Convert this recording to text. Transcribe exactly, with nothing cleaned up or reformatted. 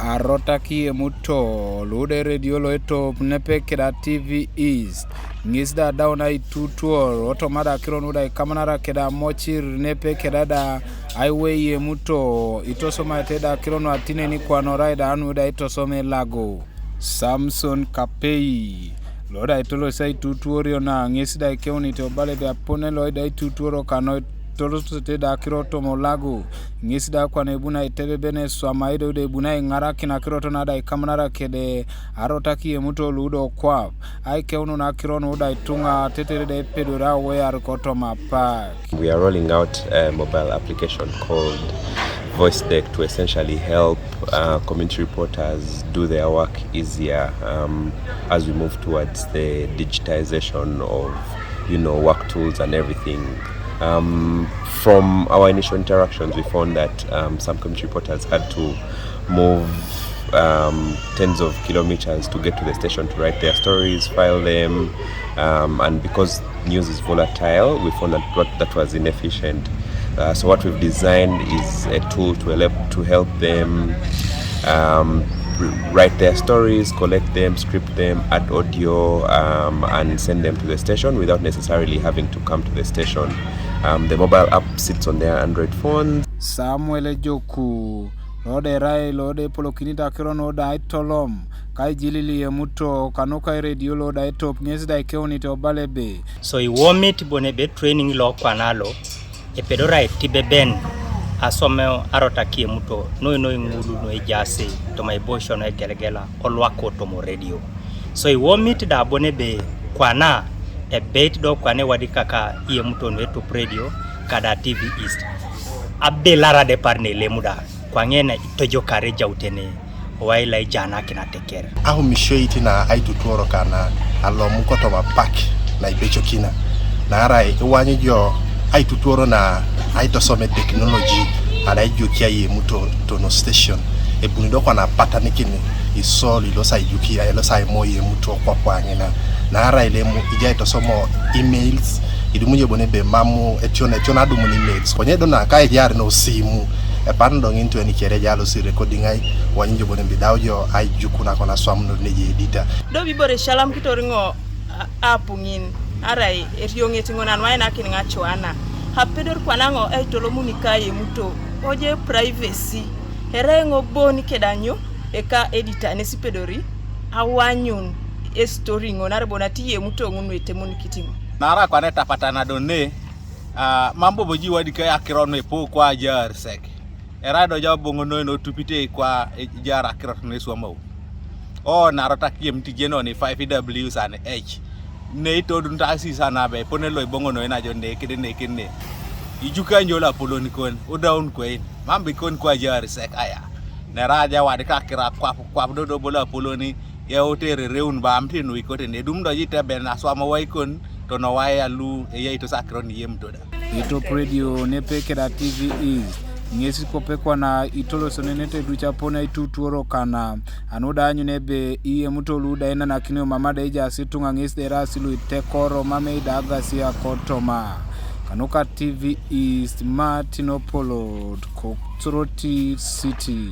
Arotak iyemuto luda eredio loetop nepe keda T V East, ŋes da adaun aitutuor otoma da akiro nuda ikamanara keda amochir nepe keda da aiwe iyemuto itosomaete da akiro nu atineni kwana orai da anu da itosoma elago. Samson Kapei loda itolosi aitutuorio na ŋes da ikeunit obale da apone loida aitutuoro kano tolosete da akiro toma olago, ŋes da kwana ebuni aitebeben eswamai do da ebuni aiŋarakin akirot na da ikamanara kede arotak iyemuto luda okwap aikeunun akiro nuda ituŋa tetere da epedori awear kotoma apak. We are rolling out a mobile application called Voice Deck to essentially help uh, community reporters do their work easier um, as we move towards the digitization of, you know, work tools and everything. Um, from our initial interactions, we found that um, some community reporters had to move um, tens of kilometers to get to the station to write their stories, file them, um, and because news is volatile, we found that that, that was inefficient. Uh, so what we've designed is a tool to help to help them um, write their stories, collect them, script them, add audio, um, and send them to the station without necessarily having to come to the station. Um, the mobile app sits on their Android phones. Samuel Ejoku, loda erai loda epolokinit akiro nuda aitolom, kaijilili emuto kanuka eredio loda etop ŋes da ikeunit obale ebe. So iwomit bon ebe training lo kwana lo epedori aitibeben aswam arotak iyemuto noi noi ŋulu nuejaasi toma iboisio nuegelegela kolwak otoma oredio. So iwomit da bon ebe kwana ebeit do kwana ewadikaka iyemuto nuetup redio kada T V East abilara depar nelemu da kwaŋen itojokar ejautene owai loijanakin ateker. Aumisio iti na aitutuoro kana alomu kotoma apak naibecokina, naarai iwanyu jo aitutuoro na aitosome teknoloji ada ijukia iyemuto tono station ebuni do kwana apatanikin isol ilosa ijukia elosa imo iyemuto kwakwaŋina, naarai lemu ijai tosomo emails idumunye bon ebe mamu etion etion adumun emails konye do na kaijar no simu epan do ŋin tueni kere jalo si recording ai wanyi jo bon ebe dau jo ai jukuna kona swam no neje edita. Do bibore shalam kitoriŋo apuŋin arai erioŋet ŋo nanuainakin ŋacuana apedor kwanaŋo eitolomuni ka emuto oje privacy erai ŋo bon kedanyo eka edita nesipedori awanyun estori ŋo nare bon ati yemuto ŋun nuetemonikiti ŋo. Nara kwana etapatana do ne uh, mam bobo ji wadikai akiro nuepo kwa ajar sek erai do ja boŋo noi notupite kwa ejar akirot nueswamau o narotak yem tijenoni five W san H neitodun tasis anabe epone lo iboŋo noi najo nekede nekene ijukanyo lo apolonikon udaun kwein mam bikon kwa ajar sek aya nera aja wadi kakira kwap kwap dodo bolo apoloni yeuterereun ba amtinu ikote nedum do jiteben aswama waikon tono wai alu eyaitos akiro niyem toda. Itop redio nepe keda T V East ŋes kopekwana itolosonenete duc apon aitutuoro kana anu da anyun ebe iyemuto lu da inanakinio mama da ejaas ituŋa ŋes da eraas lu itekoro mama eidagasia kotoma kanuka T V East Martin Opolot Koksoroti City.